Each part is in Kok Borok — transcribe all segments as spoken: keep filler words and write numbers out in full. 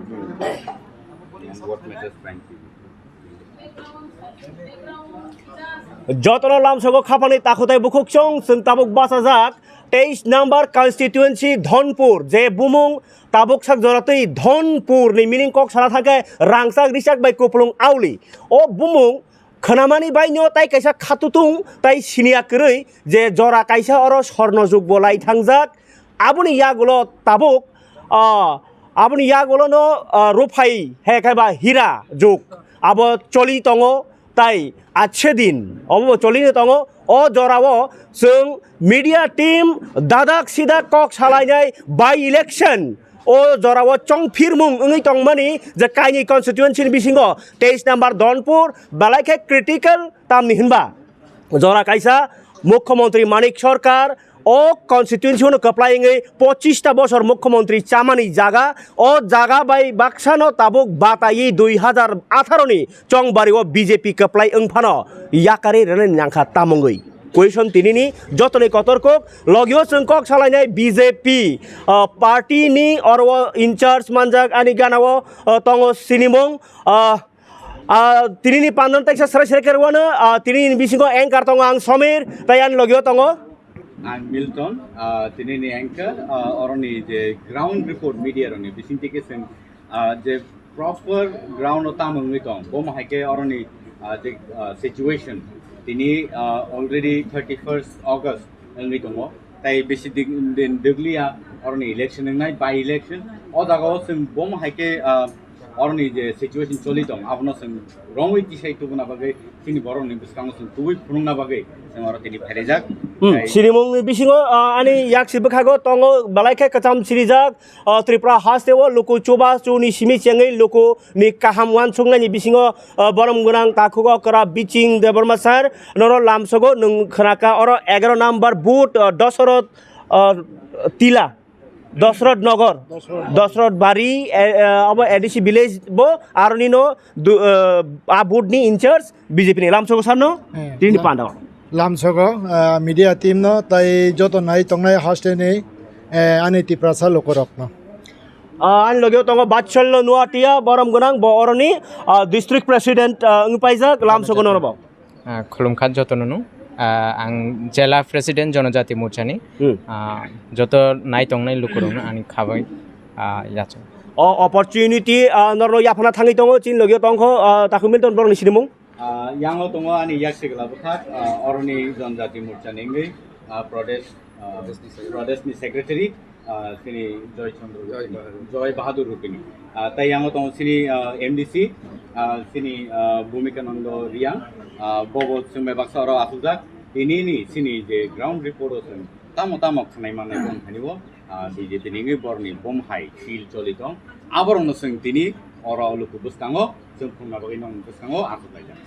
And what matters, thank you. Jotono lamsogo khapani takhutai bukhuk chong, chwng tabuk bachajak teis number constituency Dhonpur, je bumung tabuk sak jora twi Dhonpur ni meaning kok sana thangkhe rangchak richak bai kupulung auli. O bumung khwnamani baino tai kaisa khatutung tai siniya kwrwi je jora kaisa oro sorno jukbo lai thangjak. Aboni yagulo tabuk, ah, aboni yagulo no, ah, ruphai he khe ba hira juk abo choli tongo, tai achhe din obo bo choli tongo. O jorao chwng media team dadak sidak kok salainai by election o jorao chongphirmung wngwi tongmani je kaini constituency ni bisingo teis number Dhonpur belai khe critical tamni hinba jora kaisa Mukhyamantri Manik Sarkar o constituency no kwplai wngwi pochista bosor Mukhyamantri chamani jaga, o jaga bai baksano tabuk bataiwi dui hazar atharo ni chongbario B J P kwplai wngphano yakarwi rwnani nangkha tamungwi. Question tinini jotoni kotor kok, logio chwng kok salainai B J P, ah, party ni oro in charge manjak ani ganao, ah, tongo sinimung, ah, ah, tinini pandan teksa serai serai khe rwano, ah, tinini bisingo anchor tongo ang Somir, tai ani logio tongo. Ang Milton, ah, tinini anchor, ah, oroni je ground report media roni bising tike seng, ah, je proper ground o tamo wngwi tong, bo mo hai khe oroni, ah, je, ah, situation tini, ah, already thirty first August wngwi tongo, tai bisi din, din dwgliya oroni election wngnai, by election. O jaga o chwng bo mo hai khe, ah, oroni je situation choli tong, abono chwng rongwi tisai tubuna bagwi, chini borokni bwskango chwng tubui phunukna bagwi chwng oro tini phaijak. Hmm, tai sinimungni bisingo, ah, ani yaksi bwkhago tongo, belai khe kwcham sirijak, ah, Tripura hasteo luku chubachu ni simi chengwi luku ni kaham uansuknani bisingo, ah, borom gwnang takhugo kwra Biching Debbarma sir, noro lamsogo nwng khwnaka oro egaroh number booth, ah, Dosoroth, ah, Tila. Dosrot Nogor, Dosrot Bari, eh, eh, abo A D C village bo, aroni no du-, eh, a board ni in charge B J P ni lamsogo sano, eh, tini la-, panda. Lamsogo, eh, media team no, tai joto nai tongnai haste ni, eh, ani Tiprasa lukurok no. Ah, ani logio tongo Bachchallo Nuatia, borom gwnang bo oroni, ah, district president, ah, wngpaijak, lamsogo no bo. Ah, khulumkha jotono no. Ah, ang Jela President Jonojati Morchani. Hmm. Ah, joto nai tongnai lukurokno ani khabai, ah, yacho. O opportunity, ah, norno yaphana thangwi tongo, chini logio tongkho, ah, Takhuk Milton borokni sinimung. Ah, yango tongo ani yaksigla bwkhak, ah, oroni Jonojati Morchani wngwi, ah, Pradesh, ah, Pradeshni Secretary. Ah, chini Joy Chandra Joy Rupini. Bahadur. Joy Bahadur Rupini. Ah, tai yango tongo chini, ah, M D C, ah, chini, ah, Bhumika Nando Riang, ah, bobo chwngbai baksa oro asukjak. Tinini chini je ground report o chwng tamo tamo khwnai mannai bong thani bo, ah, B J P ni wngwi borni bom hai sil choli tong. Aborokno chwng tini oro luku bwskango, chwng phungna bagwi nokni bwskango aswk laijak.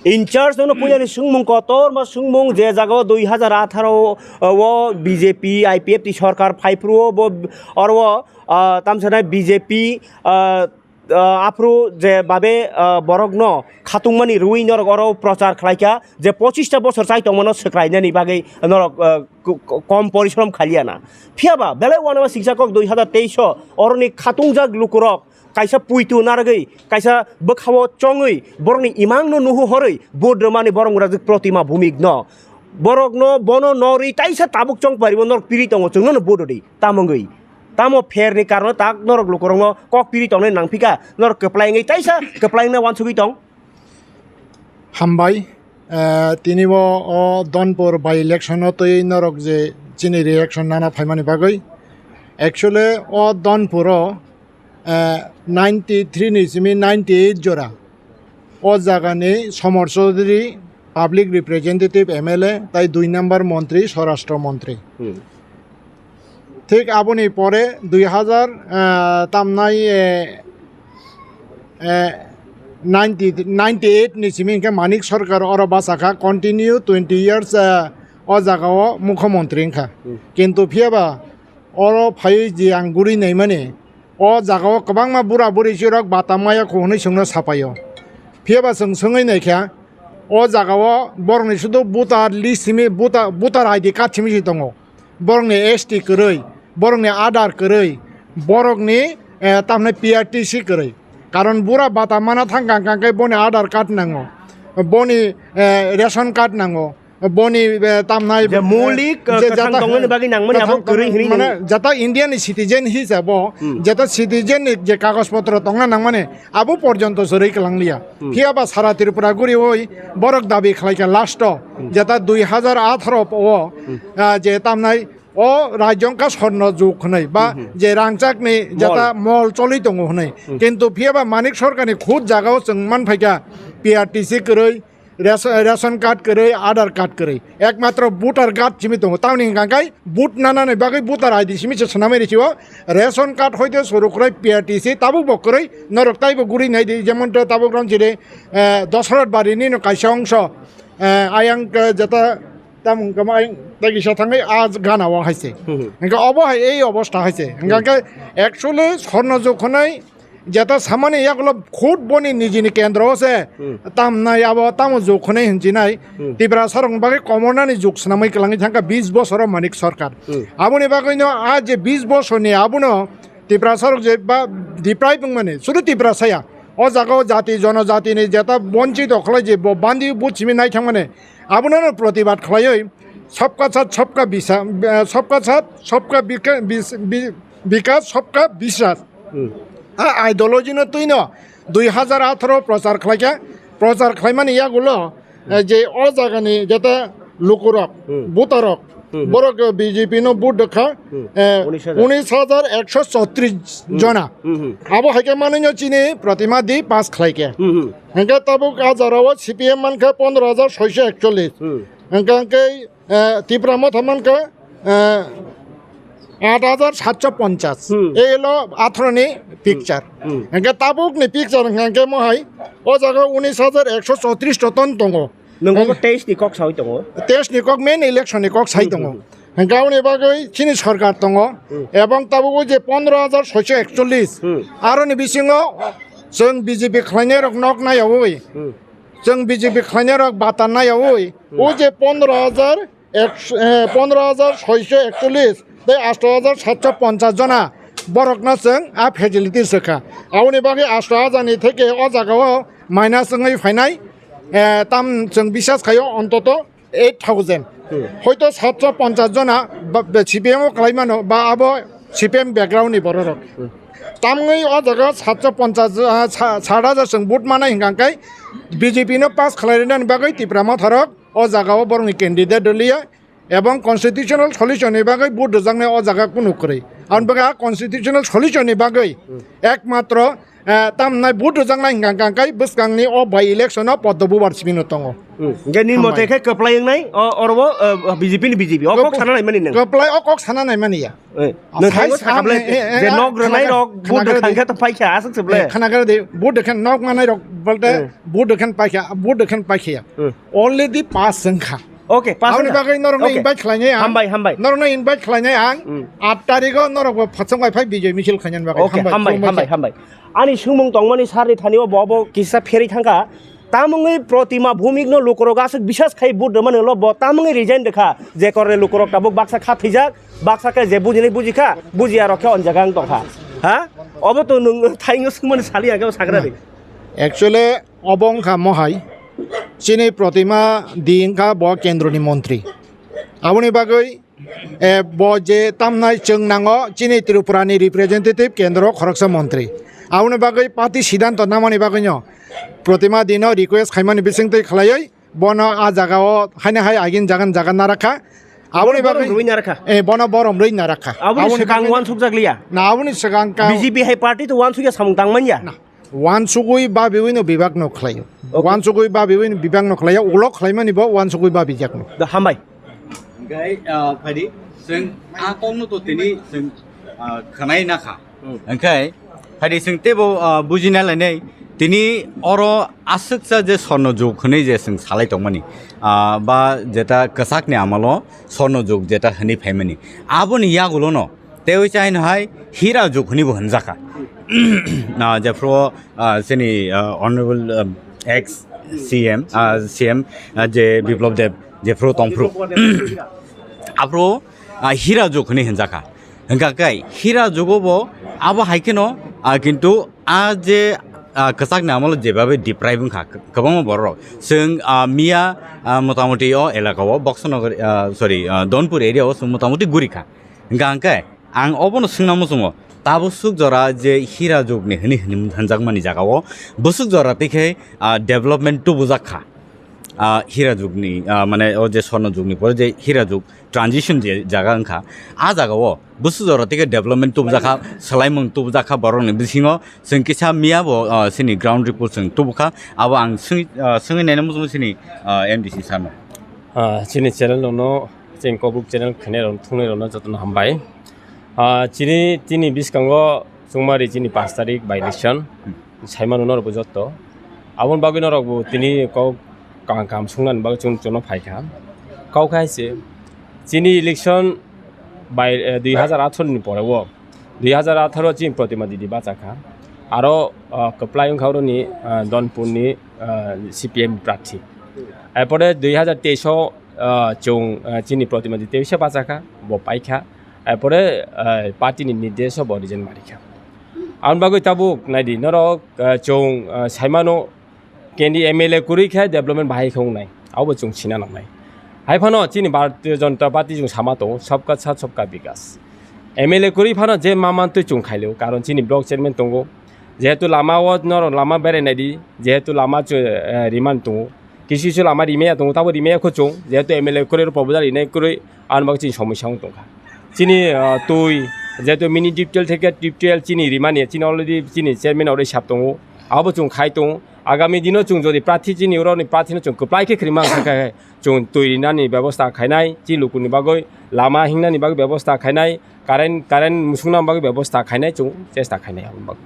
In charge no puilani swngmung kotor ma swngmung je jaga o dui hazar atharo o B J P I P F T sorkar phaiphuru o bo oro o, ah, tamsanai B J P, ah, ah, aphuru je babe, ah, borok no khatungmani rwi norok oro prochar khlaikha je pochista bosor chai tongmano swkrainani bagwi norok, ah, ko-, ko-, kom porishrom khaliya na. Phiya ba belai uanama singsa kok dui hazar teis o oroni khatungjak lukurok kaisa puitu narwgwi, kaisa bwkhao chongwi, borokni imangno nuhu horwi, vote rwmani borok wngajak Protima Bhumik no. Borokno bono norwi taisa tabuk chong paribo norok piri tongo, chwngno no vote rwdi. Tamo wngwi? Tamo pherni karno tak norok lukurokno kok piri tongnai nangphika, norok kwplai wngwi taisa kwplai wngna uansugwi tong. Hambai, eh, tini bo o Dhonpur by election o twi norok je chini reaction nana phaimani bagwi. Actually, o Dhonpur o, eh, ninety three ni simi ninety eight jora o jaga ni Somor Chaudhary public representative M L A tai dui number montri, Swarashtra montri. Hmm. Thik aboni pore dui hazar, ah, tamnai, eh, eh, ninety, ninety eight ni simi hwnkhe Manik Sarkar oro bachakha, continue twenty years, ah, o jaga o mukhyamantri wngkha. Hmm. Kintu phiya ba oro phaiwi je ang guri naimani, o jaga o kwbangma bura buri chirok bata maya kho hwnwi chwngno sapaio. Phiya ba chwng swngwi naikha, o jaga o borokni sudu voter list simi, voter, voter I D card simi si tongo. Borokni S T kwrwi, borokni Aadhaar kwrwi, borokni eh, tamni P R T C kwrwi. Karon bura bata mana thang kang kang khe boni Aadhaar card nango, boni, eh, ration card nango, boni, eh, tamnai, Je moulik, eh, je kwthang jata tongmani bagwi nangmani abo kwthang kwrwi tongmani hinwi mane nang- jata India ni citizen hisabo, Hmm. jata citizen ni je kagoj potro tongna nangmani abo porjonto se rwi kwlang liya. Hmm. Phiya ba sara Tripura guri oi borok dabi khlai kha last o, Hmm. jata dui hazar atharo o, Hmm. ah, je tamnai o rajyong ka sorno jug hwnwi ba Hmm, hmm. je rangchakni jata Mol. mol choli tongo hwnwi. Hmm. Kintu phiya ba Manik Sarkarni khud jagao chwng man phaikha P R T C kwrwi, res-, ration card kwrwi, Aadhaar card kwrwi. Ekmatro voter card simi tongo. Tamni hwnkha khe vote nanani bagwi voter I D simi se swnamwi rw sio. Ration card hoite suru kwrwi P R T C tabuk bo kwrwi norok taibo guri nai di. Jemon to tabuk rom chiri, eh, Dosrot Bari ni no kaisa ongso, eh, ayang, eh, jata Tamo wngkha ma ayang tei kisa thangwi a gana o hai se. Hmm. Hingkhe obo hai ei obostha hai se. Hingkha Hmm. khe actually sorno jug hwnwi jeta samani yagulo khud boni nijini kendro o se Hmm. tamnai abo tamo jug hwnwi hinjinai Hmm. Tiprasa rokni bagwi komornani jug swnamwi kwlangwi thangkha bis bosoro Manik Sarkar. Hmm. Aboni bagwino a je bis bosorni abono Tiprasa rok je ba deprive wngmani, sudu Tiprasa ya. O jaga o jati, jonojatini jeta bonchito khlai je bo bandi buchimi naithangmani, abono no protibad khlaiwi sabka sath sabka bisa-, eh, sabka sath sabka bika-, bis-, bi-, bikas sabka biswas. Hmm. A ideology no twino dui hazar atharo prochar khlaikha, prochar khlaimani yagulo, Hmm. eh, je o jagani jeta lukurok, Hmm. voterrok, Hmm. borok, eh, B J P no vote rwkha, Hmm. eh, Unis hajar. Unis hajar ekso chotris Hmm. jona. Hmm, hmm. Abo hai khe manwino chini Protima di pass khlaikha. Hmm, hmm. Hingkhe tabuk a jora o C P M mankha pondro hajar soiso ekchollis. Hmm. Hingkhe, hingkhe, eh, Tipra Motha mankha, eh, aat hajar satso ponchas. Hmm. Ei holo atharoni picture. Hmm. Hingkhe tabukni picture hingkhe mohai o jaga unis hajar ekso chotris to ton tongo. Nungbo Hing- teis ni kok sawi tongo. Teis ni kok main election ni kok sai Hmm, tongo. Hmm, hmm. Hingkhe aboni bagwi chini sorkar tongo. Hmm. Ebong tabuk o je pondro hajar soiso ekchollis. Hmm. Aroni bisingo chwng B J P khlainai rok nok naiyawi. Hmm. Chwng B J P khlainai rok bata naiyawi. Hmm. O je pondro hajar ek, eh, pondro hajar soiso ekchollis tei asto hajar satso ponchas jona borokno chwng a facilities rwkha. Aboni bagwi asto hajar ni theke o jaga o minus wngwi phainai, eh, tam chwng bisas khaio ontoto eight thousand. Hmm. Hoito satso ponchas jona ba, ba, C P M o kwlai mano ba abo C P M background ni borok rok. Hmm. Tamni o jaga satso ponchas, ah, sa-, sat hajar chwng vote manai hingkha khe B J P no pass khlai rwnani bagwi Tipra Motha rok o jaga o borokni candidate rwliya ebong constitutional solution ni bagwi vote rwjaknai o jaga kunu kwrwi. Aboni bagwi a constitutional solution ni bagwi Hmm. ekmatro, eh, tamnai vote rwjaknai hingkha khe bwskangni o by election o Poddo Bubar simi no tongo. Hmm. Hingkhe ni mote Hambai. Khe kwplai wngnai o, oro o, eh, B J P ni B J P o kok Kwp-, sana naimani nang. Kwplai o kok sana naimani ya. Eh, A, nang sai thango sa-, sakable eh, eh, eh, je ah, nok rwnai khnagar-, rok vote khnagar rwkha di. Hingkhe to paikha aswk se ble. Eh, khnagar di, vote rwkha nok manai rok bolte Eh. vote rwkha paikha, vote rwkha paikha ya. Hmm. Already pass wngkha. Okay, pass Aboni wngkha. Bagwi norokno Okay. Invite khlainai ang. Hambai, hambai. Norokno invite khlainai ang. Hmm. Aat tarigo norok bo phatsong bai phai Bijoy misil khainani bagwi. Okay, Hambai, hambai, khulumbai hambai, khe. Hambai. Ani sumung tongmani sarni thani o bo, bo kisa pherwi thangkha. Tamungwi Protima Bhumik no lukurok aswk bisas khai vote rwmani ulo bo tamungwi resign rwkha. Je korre lukurok tabuk baksa kha thwijak, baksa khe je bujinai bujikha, bujiya rok khe on jaga wng tongkha. Ha? Obo to nwng thaingo swngmani sali ang khe sagra di. Actually, obo wngkha mohai. Chini Protima di wngkha bo kendroni montri. Aboni bagwi, eh, bo je tamnai chwng nango chini Tripura ni representative kendro khoroksa montri. Aboni bagwi party siddhanto namani bagwino Protima dino request khaimani bisingtwi khlaiwi bono a jaga o haino hai agin jagan jaga narakha. Aboni Borom bagwi rwi narakha. Eh, bono borom rwi narakha. Aboni Aboni swkang bagwi wansukjak liya. Na aboni swkang ka B J P hai party to wansukya samung tangmanya. Na. Wansugwi babiwi no bibak no khlaio. Okay. Wansugwi babiwi no bibak no khlaio, ulo khlaimani bo wansugwi babijakno. Da hambai. Hingkhe, ah, phaidi, chwng a kokno to tini chwng, ah, khwnai nakha. Hmm. Hingkhe, phaidi chwng teibo, ah, bujina lainai, tini oro aswksa je sorno jug hwnwi je chwng salai tongmani, ah, ba jeta kwchakni amalo sorno jug jeta hwnwi phaimani. Aboni yagulono Tei oisa haino hai hira jug hwnwi bo hwnjakha. Ah, jephru, ah, chini, ah, honorable, ah, ex C M, ah, C M, ah, je Biplab Deb, jephru tongphru. Aphru, ah, hira jug hwnwi hwnjakha. Hwnkha khe hira jugo bo abo hai kheno Ah, kintu ah je, ah, kwchakni amolo jebabe deprive wngkha k-, kwbangma borok. Chwng, ah, miya, ah, motamoti o elaka o Boxanagar, ah, sorry, ah, Donpur area o chwng motamoti gurikha. Hwnkha hwnkhe ang obono swngna muchungo, tabuk swk jora je Hira jugni hwnwi hwnwi hwnjakmani jagao bwswk jora tei khe, ah, development tubujak kha. Ah, Hira jugni, ah, mane o je Swarno jugni pore je Hira jug transition je jaga wngkha, ah jagao bwswk jora tei khe development tubujak kha, swlaimung tubujak kha borokni bisingo. Chwng kisa miya bo, ah, chini ground report chwng tubukha, abo ang swngwi, ah, swngwi naina muchungo chini, ah, M D C sir no. Ah, chini channel no, chini Kokborok channel khainai rok, thungnai rok no jotono hambai. Ah, chini, chini bwskango chwngmari chini pash tarik by election. Hmm. Saimano norok bo jotto. Aboni bagwi norok bo tini kok kaham kaham sungnani bagwi chwng, chwngno phaikha. Kok hai se, chini election by, eh, dui hazar atharo ni pore o, dui hazar atharo chini Protima Didi bachakha. Aro, ah, kwplai wngkha oroni, ah, Donpurni, ah, C P M prarthi. Erpore dui hazar teis o, ah, chwng, ah, chini Protima Didi teisa bachakha, bo paikha. Erpore, ah, party ni nirdesh o bo resign marikha. Aboni bagwi tabuk naidi norok, ah, chwng, ah, saimano, kendi M L A kwrwi khe development bahai khe wngnai, abo chwng sina nangnai. Hai phano chini Bharatiya Janata Party chwng sama tongo, sabka saath sabka bikas. M L A kwrwi phano je ma mantwi chwng khailio, karon chini block chairman tongo, jehetu lama o norok lama berai naidi, jehetu lama chw-, eh, riman tongo, kisu kisu lama rimaya tongo, tabo rimaya kho chwng, jehetu M L A kwrwi proposal rinai kwrwi, ani bagwi chini somosya wng tongkha. Chini, ah, twi, jehetu mini D P T L theke D P T L chini rimani, chini already chini chairman already sap tongo, abo chwng khai tongo. Agami dino chwng jodi prarthi chini oroni prarthino chwng kwplai khe khwrwima wngkha khe, chwng twi rinani bebosta khainai, chini lukuni bagwi lama hingnani bagwi bebosta khainai, current, current musukna bagwi bebosta khainai, chwng chesta khainai aboni bagwi.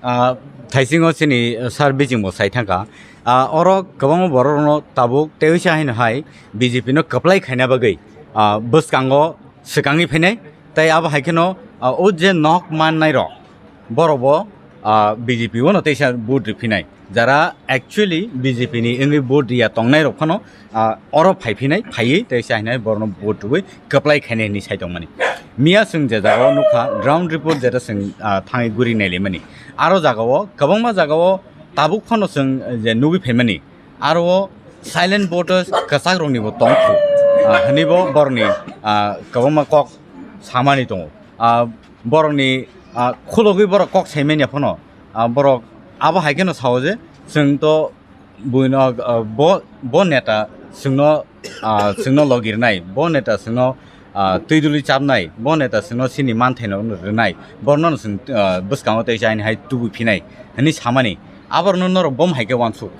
Ah, thaisingo chini, ah, sir bisingbo sai thangkha. Ah, oro kwbangma borokno tabuk tei uisa haino hai B J P no kwplai khaina bagwi, ah, bwskango swkangwi phainai. Tei abo hai kheno, ah, o je nok mannai rok, borok bo, ah, B J P o no teisa vote riphinai. Jara actually B J P ni wngwi vote riya tongnai rok phano, ah, oro phai phinai, phaiwi tei chai hinai borokno vote rwui kwplai khainai hinwi sai tongmani. Miya chwng je jagao nukha, ground report jeta chwng, ah, thangwi guri nailaimani. Aro jagao, kwbangma jagao tabuk phano chwng, eh, je nugwi phaimani. Aro o silent voters kwchak rokni bo tong khu, ah, hinwi bo borokni, ah, kwbangma kok samani tongo. Ah, borokni, ah, khulogwi borok kok saimanya phano, ah, borok abo hai kheno sao je chwng to buino, ah, bo, bo neta chwngno, ah, chwngno logi rwnai, bo neta chwngno, ah, twi duli chapnai, bo neta chwngno chini manthaino rwnai, borno chwng, ah, bwskango tei chaini hai tubui phinai hinwi samani, aborokno norok bom hai khe uansuk.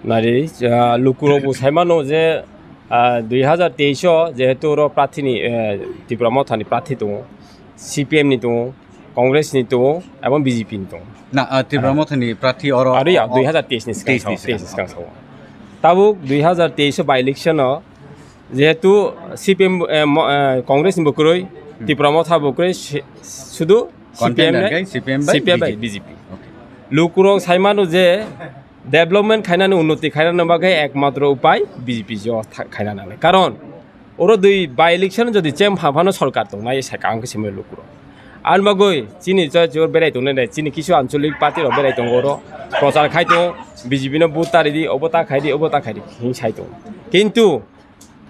Nari, ah, lukurok bo saimano je, ah, dui hazar teis o jehetu oro prarthini, eh, Tipra Mothani prarthi tongo, C P M ni tongo, Congress ni tongo, ebong B J P ni tongo. Na, ah, Tripura Ah. Mothani prarthi oro Ari ya, o dui hazar teis ni swkang teis ni sao, swkang teis ni swkang sao. Tabuk dui hazar teis o by election o jehetu C P M, eh, mo-, eh, Congress ni bo kwrwi, Hmm. Tipra Motha bo kwrwi, si-, sudu Content C P M nai, hai C P M bai C P M bai B J P. B J P. Okay. Lukurok saimano je development khainani, unnoti khainani bagwi ekmatro upai B J P jo tha-, khaina nangnai. Karon oro dui by election jodi chem pha phano sorkar tongnai sai kaham khe simi lukurok. Ani bagwi chini choi chor berai tongnai nai, chini kisu anchalik party rok berai tongo oro, prochar khai tongo, B J P no vote ta ridi, obo ta khai di, obo ta khai di, hing sai tongo. Kintu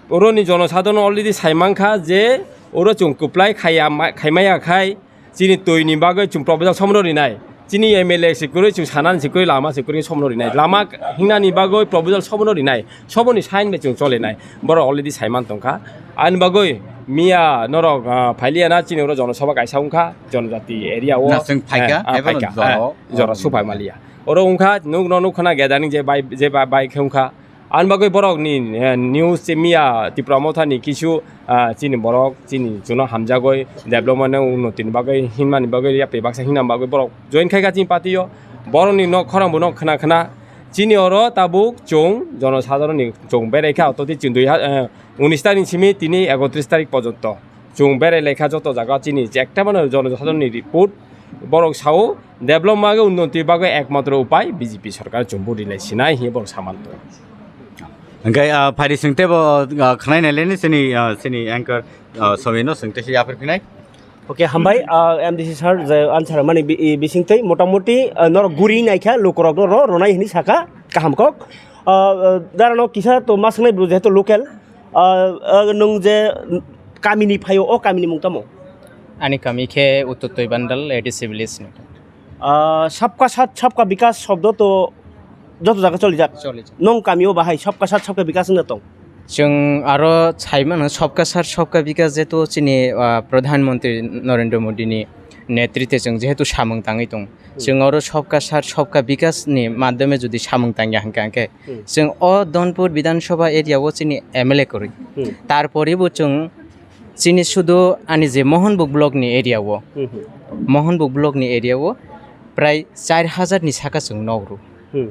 oroni jonosadharno already sai mankha je oro chwng kwplai khaiya ma-, khaimaya khai chini twi ni bagwi chwng proposal somno rinai, chini M L A se kwrwi chwng sanani se kwrwi lama se kwrwi somno rinai, lama hingnani bagwi proposal somno rinai, somoni sign bai chwng cholinai, borok already sai man tongkha. Ani bagwi miya norok, ah, phailiya na chini oro jonosabha kaisa wngkha, jonojati area o. Na chwng phaikha, Eh, ah, ebo phaikha, jora eh, o. Jora suphai maliya. Oro wngkha, nuk no nuk khna gathering je bai, je bai, bai khe wngkha. Ani bagwi borok ni, eh, news che miya Tipra Motha ni kisu, ah, chini borok, chini chuno hamjagwi development no unnoti ni bagwi hinmani bagwi yapri baksa hinna bagwi borok join khai kha chini party o. Borok ni nok khorang bo nok khna khna. Chini oro tabuk chwng jonosadharon ni chwng berai kha, ototi chwng dui ha-, eh, unis tarik ni simi tini ekotris tarik porjonto. Chwng berai laikha joto jaga chini je ekta mano jonosadharon ni report borok sao develop mage unnoti bagwi ekmatro upai B J P sorkar chwng budi lai sinai hinwi borok saman tongo. Hingke, ah, phaidi swng tebo, ah, khwnai nai leni chini, ah, chini anchor, ah, Somino swng tesi yapri phinai. Okay, hambai, ah, M D C sir, je answer mani bi-, i bising tei motamoti, ah, norok guri naikha, lukorok no ro-, ronai hini saka, kaham kok. Ah, ah, dara no kisa to ma swngnai bro, jehetu local, ah, ah, nwng je kamini phaio, o kamini mung tamo? Ani kami khe Uttor Toibandal A D C village ni. Ah, sabka sath, sabka bikas shobdo to joto jaga cholijak. Cholijak. Nwng kamio bahai sabka sath, sabka bikas wngna tong? Chwng aro sai mano, sabka sath, sabka bikas jeto chini, ah, Pradhan Mantri Narendra Modi ni netritwe chwng jehetu samung tangwi tong. Hmm. Chwng oro sabka sath, sabka bikas ni madhyame jodi samung tangya hwnkha hwnkhe, Hmm. chwng o Donpur Bidhan Sabha area o chini M L A kwrwi. Hmm. Tarpore bo chwng chini sudu ani je Mohanbuk block ni area o, Hmm, hmm. Mohanbuk block ni area o prai char hajar ni saka chwng nok rw. Hmm.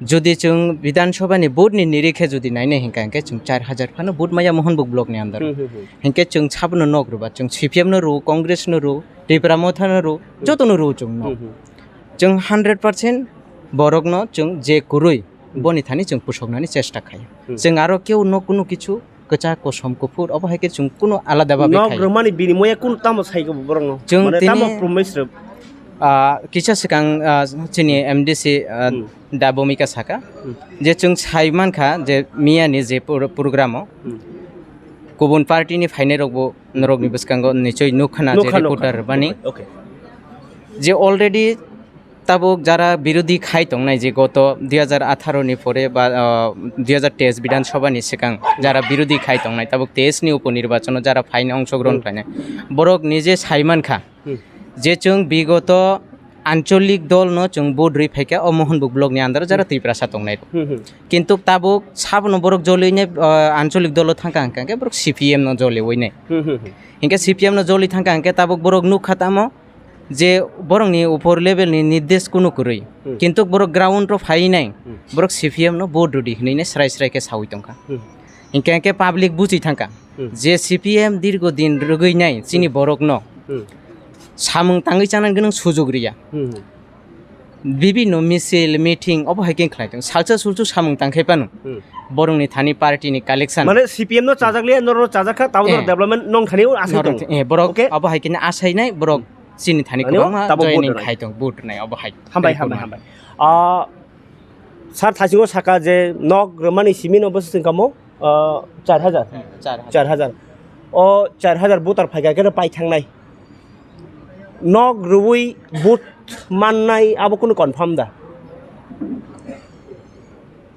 Jodi chwng Bidhan Sabha ni vote ni nirikhe jodi nainai hwnkha hwnkhe chwng char hajar phano vote maya Mohanbuk block ni under. Hmm, hmm, hmm. Hwnkhe chwng sabono nok rwba, chwng C P M no rw, Congress no rw, Tipra Motha no rw, Hmm. joto no rw chwng nok. Hmm, hmm. Chwng hundred percent borok no chwng je kwrwi Hmm. boni thani chwng pusoknani chesta khai. Hmm. Chwng aro keu no kunu kichu kwchak, kosom, kuphur, obo hai khe chwng kunu alada bagwi Nok khai. Rwmani binimoya kunu tamo sai khe borokno? Chwng Mane tini, tamo promise rw? Ah, kisa swkang, ah, chini M D C, ah, Hmm. Da Bhumika saka Hmm. je chwng sai mankha je miyani je pro-, program o Hmm. kubun party ni phainai rokbo norokni bwskango nichoi nukha na je Nukha, nukha. reporter bani Okay. je already tabuk jara birodhi khai tongnai je goto dui hajar atharo ni pore ba, ah, dui hajar teis Bidhan Sabha ni swkang jara birodhi khai tongnai, tabuk teis ni upo nirbachono jara phaina ongsogrohon Hmm. khlainai, borok nije sai mankha Hmm. je chwng bigoto ancholik dol no chwng vote rwi phaikha o Mohanbuk block ni under o jara Hmm. Tiprasa tongnai rok. Hmm, hmm. Kintu tabuk sabono borok joliwi nai, ah, ancholik dolo thangkha hwnkha hwnkhe borok C P M no joliwi nai. Hmm, hmm, hmm. Hinkhe C P M no joli thangkha hwnkhe tabuk borok nukha tamo je borokni upor level ni nirdesh kunu kwrwi. Hmm. Kintu borok ground o phaiwi nai, Hmm. borok C P M no vote rwdi hwnwi nai srai srai khe sawi tongkha. Hmm. Hinkhe hinkhe public buchi thangkha Hmm. je C P M dirgo din rwgwi nai chini Hmm. borokno Hmm. samung tangwi chanani gwnang sujuk riya. Hmm. Bibinno misil, meeting obo hai khe khlai tongo. Salsa sulsu samung tang khai phano Hmm. borokni thani party ni collection. Mane C P M no chajak liya, norok chajak kha, tamo Eh. development nong thani asa Norok tong. thi-, eh, borok Okay. Abo hai khe asai nai, borok Hmm. chini thani Ani o kwbangma tabo vote joining rwnai. Khai tong, vote rwnai obo hai. Hambai, Report hambai, ma. Hambai. Ah, sir, thasingo saka je nok rwmani simi no bwswk chwng kamo? Ah, char hajar? Hmm, char hajar. Char hajar. O char hajar voter phaikha khe pai thangnai. Nok rwui vote mannai abo kunu confirm da?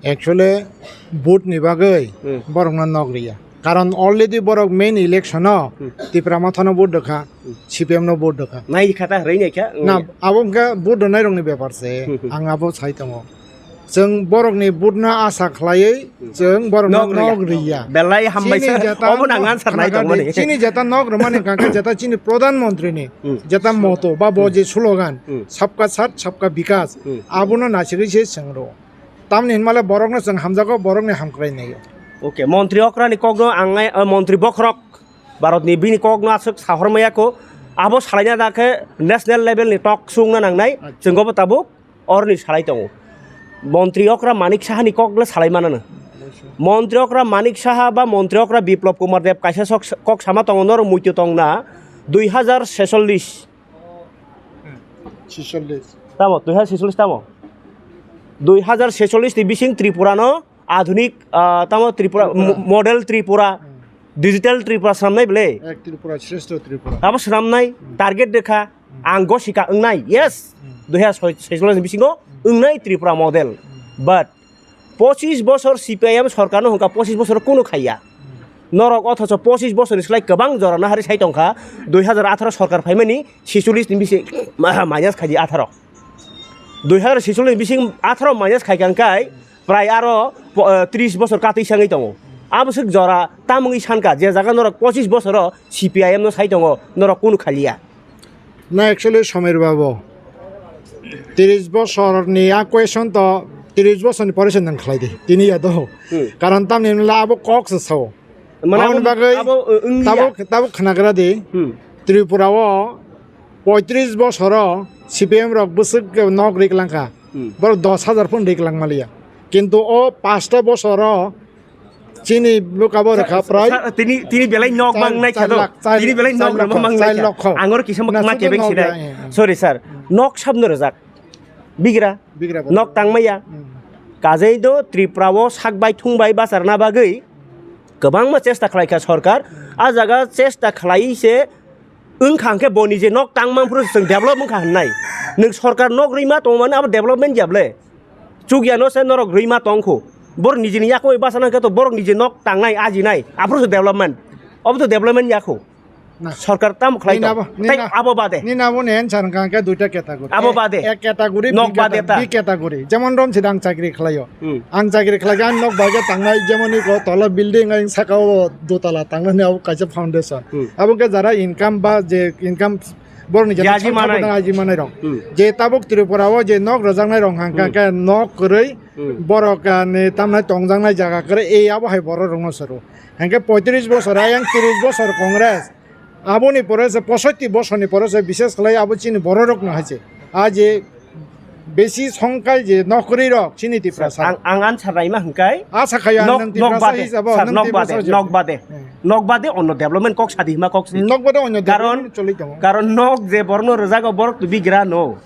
Actually, vote ni bagwi Hmm. borokno nok riya. Karon already borok main election o Hmm. Tipra Mothano vote rwkha, Hmm. C P M no vote rwkha. Nai kha ta, rwi nai kha, Na, hmm. abo wngkha vote rwnairokni bepar se. Hmm, hmm. Ang abo sai tongo. Chwng borokni vote no asa khlaiwi Hmm. chwng borokno Nok riya. nok riya. Belai hambai Chini se, jeta obo nang nok answer nai khnagar tongmani. di, chini jeta nok rwmani hwnkha khe jeta chini Pradhan Mantri ni Hmm. jeta moto ba bo Hmm. je slogan, Hmm. "Sabka Saath, Sabka Vikas," Hmm. abono naisingwi se chwng rwo. Tamni hinmale borokno chwng hamjago, borokni hamkrai naio. Okay, Montri okrani kokno ang nai, eh, Montri bokhorok Bharatni bini kokno aswk sahormaya ko, abo salaina da khe national level ni talk sungna nangnai, Acha. Chwng obo tabuk oroni salai tongo. Montri okra Manik Sahani kokle salai manano. Montri okra Manik Saha ba Montri okra Biplop Kumar Deb kaisa sok, kok sama tongo, norok muitu tongna dui hajar sesollis. Sesollis. Tamo, dui hajar sesollis tamo? Dui hajar sesollis ni bising Tripura no adhunik, ah, tamo Tripura, Tripura. Mo-, model Tripura, Hmm. digital Tripura swnamnai bwle? Ek Tripura, Shrestho Tripura. Tamo swnamnai, Hmm. target dekha, Hmm. ang gosika wngnai, yes, Hmm. dui hajar sesollis ni bisingo Hmm. wngnai Tripura model. Hmm. But pochis bosor C P I M sorkar no hwnkha, pochis bosor kunu khaiya. Hmm. Norok othocho pochis bosor ni slai kwbang jora no hari sai tongkha, dui hajar atharo sorkar phaimani sesollis ni bisi ma-, minus khaidi atharo. Dui hajar sesollis ni bising atharo minus khaikha hwnkhe prai aro po-, eh, tris bosor katwi sangwi tongo. Abo swk jora tamungwi sankha, je jaga norok pochis bosoro C P I M no sai tongo, norok kunu khaliya. Na actually Somer babu, tris bosorni a question to tris bosorni pore se nang khlai di, tini ya do. Hmm. Karon tamni hwnla abo kok se sao. Mane Aboni abo, bagwi abo, uh, wngya. Tabuk, tabuk khnagra di. Hmm. Tripura o poitris bosoro C P M rok bwswk nok rik langkha. Hmm. Borok dos hajar phun rik lang maliya. Kintu o pasta bosoro Chini bwkha bo rwkha prai. Sir, tini, tini belai nok mang nai kha do. Tini belai nok rwma mang nai kha. Ang oro kisa ma kebeng sinai. Sorry, sir. Nok sabno rwjak. Bigra. Nok tangmaya. Kajai do Tripura o sak bai thung bai bacharna bagwi kwbangma chesta khlai kha sorkar. A jaga chesta khlai se wngkha hwnkhe bo nije nok tangma phuru chwng develop wngkha hwnnai. Nwng sorkar nok rwima tongmani abo development ya ble? Chukya no se norok rwima tongkhu. Borok nijini yakungwi bachana hwnkhe to borok nije nok tangnai, ajinai. Aphuru se development. Obo to development yakhu. Sorkar tamo khlai tong. Tei abo bade. Nini abo ni answer hwnkha hwnkhe duita category. Abo bade. Ek category, nok bade ta. B category. Jemon rom sidang chakri khlaio. Ang chakri khlai khe ang nok bai khe tangnai, jemon iko tola building ang saka o dotala tangnani abo kaisa foundation. Abo khe jara income ba je income borokni jata yaji manai rok. Je tabuk Tripura o je nok rwjaknai rok hangka khe nok kwrwi borok ni tamnai tongjaknai jaga kwrwi ei abo hai borok rokno soro. Hangke poitris bosor ayang tris bosor Congress. Aboni pore se posotti bosorni pore se bishes khlai abo chini borok rokno hai se. A je besi songkai je nokri rok chini Tiprasa. Ang, ang answer naima hwnkhe. Asa khayo ang nang Tiprasa hisabo, sir, nang nok bade, Tiprasa nok bade. Nok bade onno development kok sadi hima kok si. Nok bade onno development choli tongo. Karon nok je borno rwjago borok to bigra no.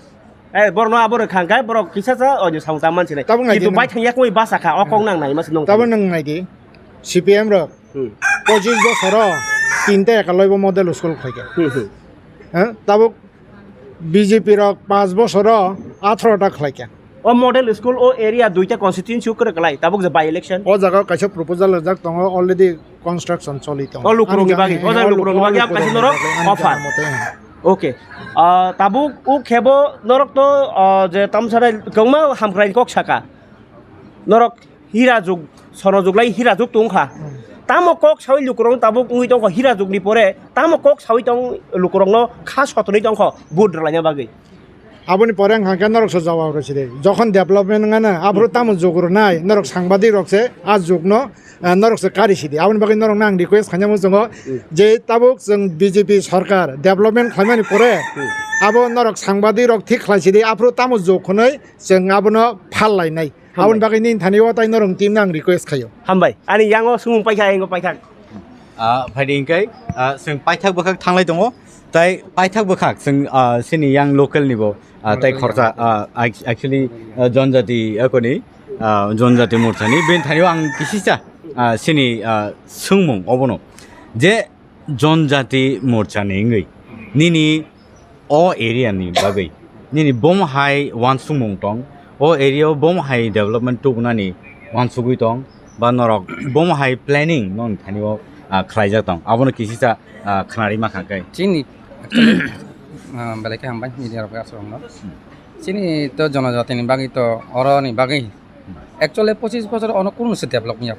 Eh, borno abo rwkha hwnkhe borok kisa sa onno samung tang mansinai. Kintu bai thang yakungwi basa kha, o kok nang naima se nong. Tabo nang nai di. C P M rok. Pochis bosoro tinta ekaloi bo model school khlaikha. Tabuk B J P rok panch bosoro atharo ta khlaikha. O model school o area duita constituency o kwrwk kwlai tabuk je by election. O jaga o kaisa proposal rijak tongo, already construction choli tongo. O lukurokni bagwi, o jaga lukurokni bagwi ang kaisa norok offer. Okay. Ah, tabuk o khebo norok to, ah, je tamsara kwbangma hamkrai kok saka. Norok hira juk, sono juk lai hira juk tong kha. Tamo kok sawi lukurok tabuk wngwi tong kha hira jukni pore, tamo kok sawi tong lukurokno kha sotonwi tong kha vote rwlaina bagwi. Aboni pore wngkha khe norok se jawab rw sidi. Jokhon development wngana, aphuru tamo juk rwnai, norok sangbadik rok se a jukno, ah, norok se kari sidi. Aboni bagwi norokno ang request khaina muchungo je tabuk chwng B J P sarkar development khlaimani pore abo norok sangbadik rok thik khlai sidi, aphuru tamo juk hwnwi chwng abono phal lainai. Aboni bagwi nini thani o tai norok team no ang request khaio. Hambai, ani yango sumung paikha, yango paithak. Ah, phaidi hingkai, ah, chwng paithak bwkhak thanglai tongo. Tai paithak bwkhak chwng, ah, sini yang local ni bo, ah, tai khorsa, ah, ac-, actually, ah, Jonjati, akoni, ah, Jonjati Morcha ni. Bini thani o ang kisisa, ah, sini, ah, swngmung obono. Je Jonjati Morcha ni wngwi nini o area ni bagwi nini bomo hai uansukmung tong, o area o bomo hai development tubunani uansugwi tong, ba norok bomo hai planning nokni thani o, ah, khlaijak tong, abono kisisa, ah, khwnarwi mankha khe. Chini, actually, ah, belai khe hambai media rok aswk no. Chini to jonojati ni bagwi to oro ni bagwi actually pochis bosor ono kunu se develop wngya.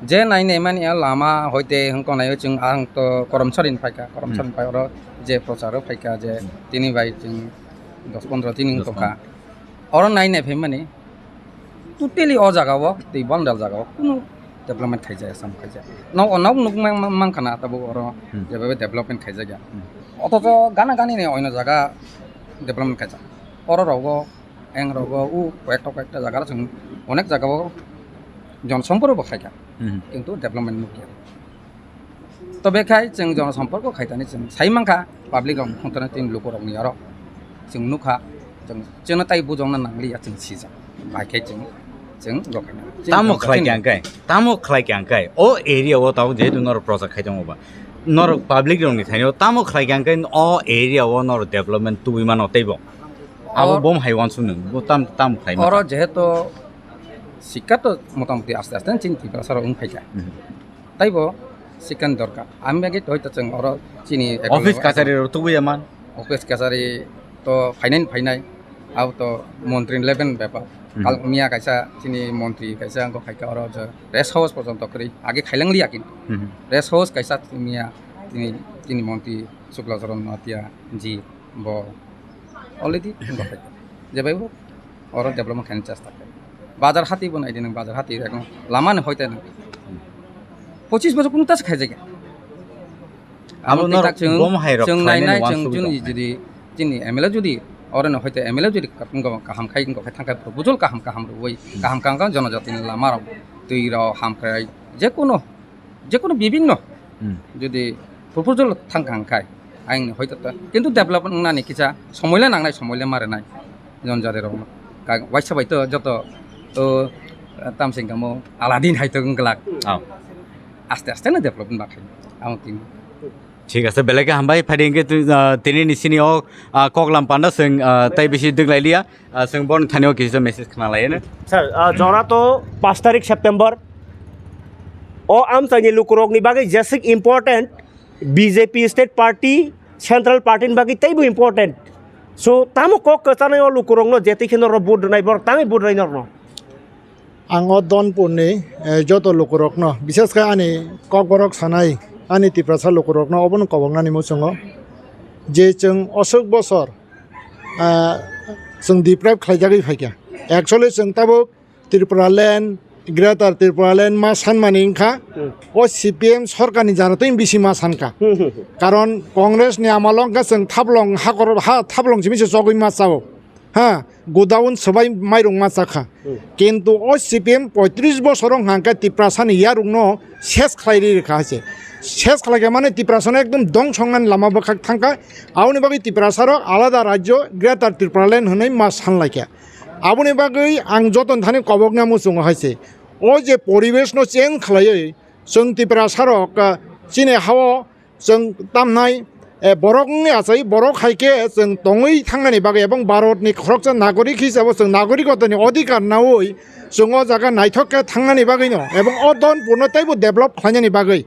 Je nai nai mani a lama hoite hwnkhe nai chwng ang to Koromsari ni phaikha, Koromsari ni phai oro je prochar o phaikha je tini bai chwng dos pondro dini wng tongkha. Oro nai nai phaimani totally o jaga o tei bandal jaga o kunu development khaijak sam khaijak. Nok, nok nuk mang, mang, mankha na tabuk oro jebabe development khaijak ya. Othocho gana gani ni oino jaga development khaijak. Oro rogo Eng rogo u koyekta koyekta jaga o chwng onek jaga o jon somporko bo khaikha, kintu development nukya. Tobe khai chwng jon somporko khaitani chwng sai mankha public rok khungtana tini lukurokni oro chwng nukha, chwng chwngno tai bujokna nangliya chwng sijak, bai khai chwng chwng rokhaina. Tamo khlai khe angkai, tamo khlai khe angkai o area o tabuk jehetu norok project khai tongo ba norok public rokni thaino tamo khlai khe angkai o area o norok development tubui mano teibo. Abo bom hai wansuk nung, bo tam, tam khlai mano. Oro jehetu sikka to motamoti aste aste chini Tiprasa rok wng phaikha. Taibo sikka ni dorkar. Ami bagwi hoito chwng oro chini office kachari rok tubui ya man. Office kachari to phainai phainai. Abo to montri level ni bepar. Kal miya kaisa chini montri kaisa wngkha phaikha oro je rest house porjonto kwrwi age khailang liya kintu. Rest house kaisa miya chini, chini montri Sukla Charan Noatia ji. Bo already wngkha phaikha. Jebai bo oro development khaina chesta khlai. Bazar hati bo naidi nang bazar hati ekdom lama ni hoite nang. Pochis bosor kunu ta se khaijak ya. Abo norok bom hai rok chwng nai nai chwng jodi chini M L A jodi oro no hoite M L A jodi kaham khai wngkha thangkhai proposal kaham kaham rwui kaham kaham jonojati ni lama rok twi rok hamkhrai Jekunu, jekunu bibinno Hmm. jodi proposal thangkha hwnkhe, ang hoito ta, kintu develop wngnani kisa somoy le nangnai, somoy le marinai, jon jati rokno. Ka-, waisa bai to joto, o, tamsing kamo aladin hai to wngglak. Oh. Aste aste no develop wngma khe, ang tin. Thik ase, belai khe hambai, phaidi hwnkhe twi, ah, tini ni sini o, ah, koklam panda chwng, ah, tai bisi dwglai liya, ah, chwng bon thani o kisa message khna lai no. Sir, ah, jora to pash tarik September. O amchaini lukurok ni bagwi jesik important, B J P state party, central party ni bagwi teibo important. So, tamo kok kwchanai o lukurok no jetik khe norok vote rwnai, borok tamo vote rwnai norok no. Ang o Donpurni, eh, joto lukurokno, bishesh khe ani kokborok sanai, ani Tiprasa lukurokno obono koboknani muchungo je chwng oswk bosor, ah, chwng deprive khlaijagwi phaikha. Actually, chwng tabuk Tripura land, Greater Tripura land ma sanmani wngkha, Hmm. o C P M sorkarni jana twi bisi ma sankha. Hmm, hmm, hmm. Karon Congress ni amalo wngkha chwng thaplong hakor, ha thaplong simi se chogwi ma chao. Ha, godown swbai mairung ma chakha. Hmm. Kintu o C P M poitris bosor wng hangkhe Tiprasani yarukno ses khlai ri rwkha hai se. Ses khlai khe mane Tiprasano ekdom dong songnani lama bwkhak thangkha. Aboni bagwi Tiprasarok alada rajyo Greater Tripura Land hwnwi ma sanlaikha. Aboni bagwi ang joton thani kobokna muchungo hai se. O je poribesh no change khlaiwi chwng Tiprasarok, ah, chini hao chwng tamnai, eh, borok wngwi achai, borok hai khe chwng tongwi thangnani bagwi ebong Bharatni khoroksa nagorik hisabo chwng nagorikotani odhikar naui chwng o jaga naithok khe thangnani bagwino ebong o Donpurno teibo develop khlainani bagwi,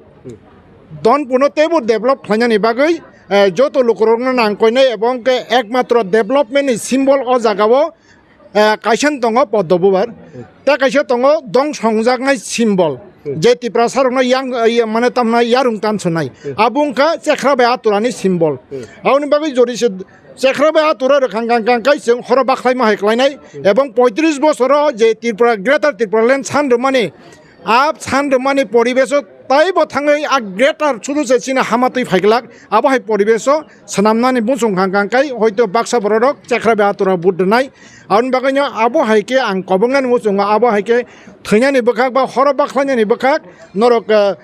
Donpurno teibo develop khlainani bagwi, eh, joto lukurokno nang koinai ebong khe ekmatro development ni symbol o jagao eh, kaisa tongo Poddo Bubar, tei kaisa tongo dong songjaknai symbol. Hmm. Je Tiprasarokno yang, eh, mane tamna yarung tansonai. Hmm. Abo wngkha Chekhra bai Aturani symbol. Hmm. Aboni bagwi jodi se Chekhra bai Atura rwkhang kang kang kai chwng horo bakhlaima hai klainai. Hmm. Ebong poitris bosoro je Tripura, Greater Tripura Land san rwmani, a san rwmani poribeso taibo thangwi a greater sudu se chini hamatwi phaiglak, abo hai poribeso swnamnani muchung kha kang kai hoito baksa bororok Chekhra bai Atura vote rwnai. Aboni bagwino abo hai khe ang kobongnani muchungo abo hai khe thwinani bwkhak ba horo bakhlainani bwkhak norok, eh,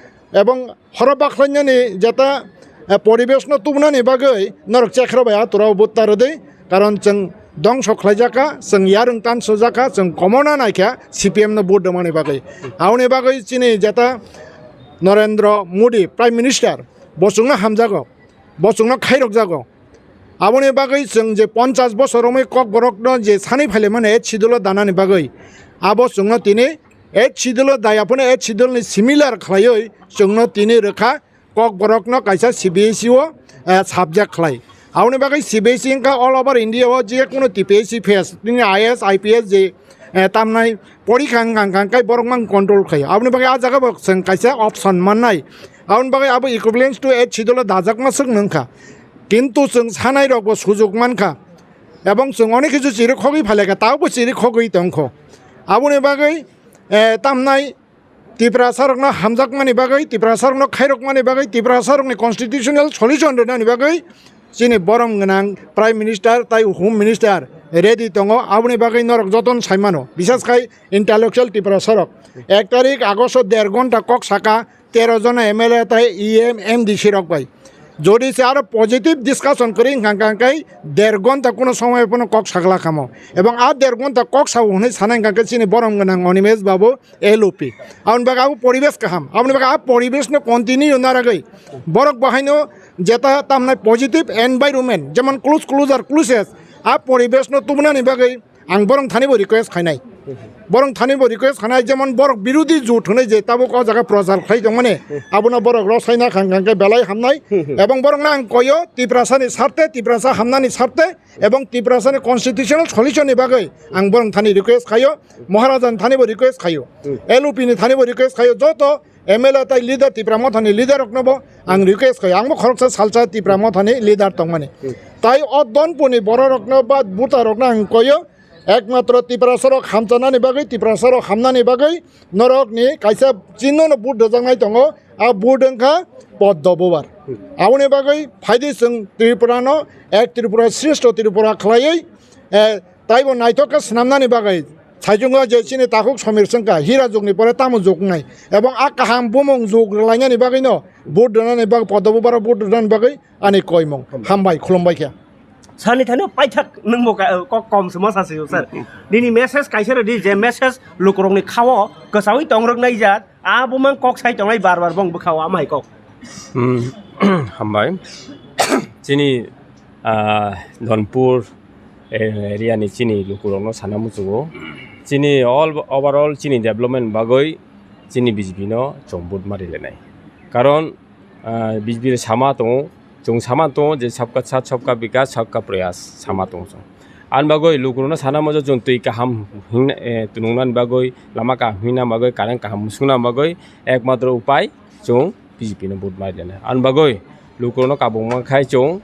ebong horo bakhlainani jeta, eh, poribeshno tubunani bagwi norok Chekhra bai Atura vote ta rwdi. Karon chwng dongso khlaijak kha, chwng yarwng tansojak kha, chwng komorna naikha C P M no vote rwmani bagwi. Aboni bagwi chini jeta Narendra Modi Prime Minister, bo chwngno hamjago, bo chwngno khairokjago. Aboni bagwi chwng je ponchash bosor romwi kokborokno je sanwi phailaimani eighth schedule-o danani bagwi, abo chwngno tini eighth schedule-o daya phano eighth schedule-ni similar khlaiwi chwngno tini rwkha. Kokborokno kaisa C B S E o, eh, subject khlai. Aboni bagwi C B S E wngkha all over India o je kunu T P S C phase, nini I A S, I P S je, eh, tamnai porikha wngkha, wngkha, wngkha, borok mang control khlaio. Aboni bagwi ah jaga bo chwng kaisa option mannai. Aboni bagwi abo equivalence to eighth schedule o dajakma swk nungkha. Kintu chwng sanai rok bo sujuk mankha. Ebong chwng onek kisu chiri khogwi phalaikha, tabo chiri khogwi tongkho. Aboni bagwi, eh, tamnai Tiprasarokno hamjakmani bagwi, Tiprasarokno khairokmani bagwi, Tiprasarokni constitutional solution rwnani bagwi chini borom gwnang Prime Minister tai Home Minister ready tongo. Aboni bagwi norok jotono saimano, bisas khai intellectual Tiprasarok. Ek tarik August o der ghonta kok saka tero jona M L A tai E M, M D C rok bai. Jodi se aro positive discussion kwrwi wngkha, wngkha khe der ghonta kuno somoy phano kok sakla khamo. Ebong a der ghonta kok sao hwnwi sanai wngkha khe chini borom gwnang Animesh babu L O P. Aboni bagwi abo poribesh kaham. Aboni bagwi a poribesh no continue naragwi borok bahaino jeta tamnai positive environment, jemon close closer closes, a poribesh no tubunani bagwi ang borok thani bo request khainai. Borok thani bo request khainai, jemon borok birodhi jut hwnwi je tabuk o jaga prochar khlai tongmani, abono borok rw saina khan khan khe belai hamnai. Ebong borokno ang koyo Tiprasani sarte, Tiprasa hamnani sarte, ebong Tiprasani constitutional solution ni bagwi ang borok thani request khayo, Maharaja ni thani bo request khayo, L O P ni thani bo request khayo, joto M L A tai leader, Tipra Mothani leader rokno bo ang request khayo, ang bo khoroksa salsa Tipra Mothani leader tongmani. Tai o Donpurni borok rokno ba buta rokno ang koyo, ekmatro Tiprasarok hamchanani bagwi, Tiprasarok hamnani bagwi norokni kaisa chinno no vote rwjaknai tongo, a vote wngkha Poddo Bubar. Aboni bagwi phaidi chwng Tripura no ek Tripura, shreshto Tripura khlaiwi, eh, taibo naithok khe swnamnani bagwi Thaichungo je chini takhuk Somir Sengkha, hira jugni pore tamo jug wngnai. Ebong a kaham bumung jug rwlainani bagwino vote rwnani bagwi, Padma Bubaro vote rwnani bagwi ani koimung. Hambai, khulumbai khe. Sani thani paithak nwngbo ka-, kok kom se mosa se sir. Nini message kaisa rwdi, je message lukurokni khao kwchaui tongrwk nai jat, a bumang kok sai tongnai bar bar bong bwkhao amhai kok. Hmm, hambai. Chini, ah, Dhonpur, eh, area ni chini lukurokno sana muchugo. Chini all overall chini development bagwi chini B J P no chwng vote ma rilenai. Karon, ah, B J P sama tongo, chwng sama tongo je sabka saath, sabka bikas, sabka prayas sama tongo chwng. Ani bagwi lukurokno sana muchung chwng twi kaham hingna, eh, tunungnani bagwi, lama kaham hingna bagwi, current kaham musungna bagwi ekmatro upai chwng B J P no vote ma rilenai. Ani bagwi lukurokno kabung mankhai chwng,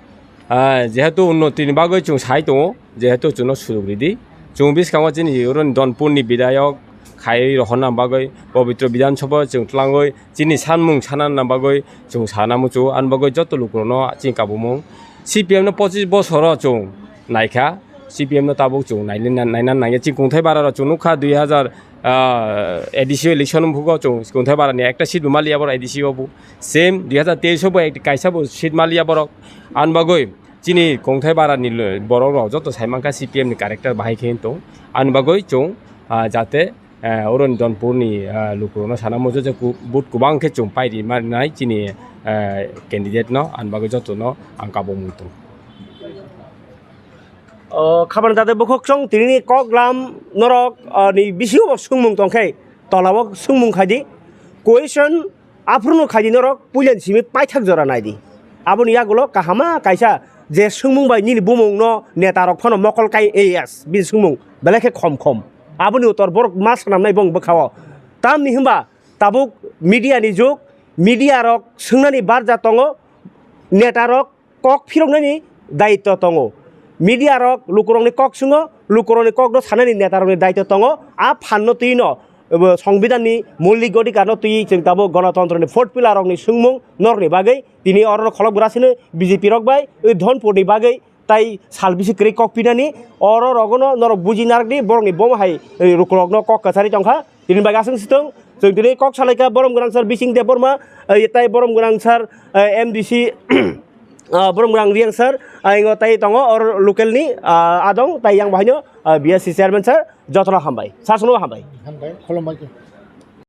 ah, jehetu unnoti ni bagwi chwng sai tongo, jehetu chwngno sujuk ridi. Chwng bwskango chini oroni Dhonpur ni bidayok khai rohorna bagwi, Pabitra Bidhan Sabha chwng twlangwi chini sanmung sanana bagwi chwng sana muchu. Ani bagwi joto lukurokno chini kabumung C P M no pochis bosoro chwng naikha, C P M no tabuk chwng naina, naina nangya. Chini Kungthai Bara rok chwng nukha dui hazar, ah, A D C election bukhugo chwng Kungthai Bara ni ekta seat bo maliya borok A D C o bo. Same dui hazar teis o bo ek-, kaisa bo seat maliya borok. Ani bagwi chini Kungthai Bara ni lo-, borok rok joto sai mankha C P M ni character bahai khe tong. Ani bagwi chwng, ah, jate, eh, oroni Dhonpur ni, ah, lukurokno sana muchu je ku-, vote kwbang khe chwng pai ri ma rinai chini, eh, candidate no. Ani bagwi joto no ang kabung muitu. O, khabar jate bukhuk chwng tini ni kok lam norok, ah, ni bisingo bo swngmung tongkhe tola o swngmung khaidi. Question aphuru no khaidi norok puila ni simi paithak jora naidi. Aboni yagulo kahama kaisa je swngmung bai nini bumung no neta rok phano mokol kai A S bini swngmung belai khe khom khom. Aboni utor borok ma swnamnai bong bwkhao. Tamni hwnba tabuk media ni jug, media rok swngnani barja tongo, neta rok kok phiroknani daitto tongo. Media rok lukurokni kok swngo, lukurokni kokno sanani netarokni daitto tongo. A phanno twino, abo, Songbidanni moulik odhikarno twiwi chwng tabuk gonotontroni fourth pillar rokni swngmung norokni bagwi tini oro kholopgwra sino B J P rok bai, oi Dhonpurni bagwi tai sal bisi kwrwi kok pinani, oro rogono norok buji narwkdi, borokni bomo hai, eh, lukurokno kok kwcharwi tongkha. Tini bagwi aswk swtwng, chwng tini kok salaikha borom gwnang sir Bising Debbarma, eh, tai borom gwnang sir, eh, M D C, ah, borom gwnang Riang sir, ah, ingo tai tongo or local ni, ah, adong tai yang bahaino, ah, B S C chairman sir, jotono hambai, sasono hambai. Hambai, khulumbai khe.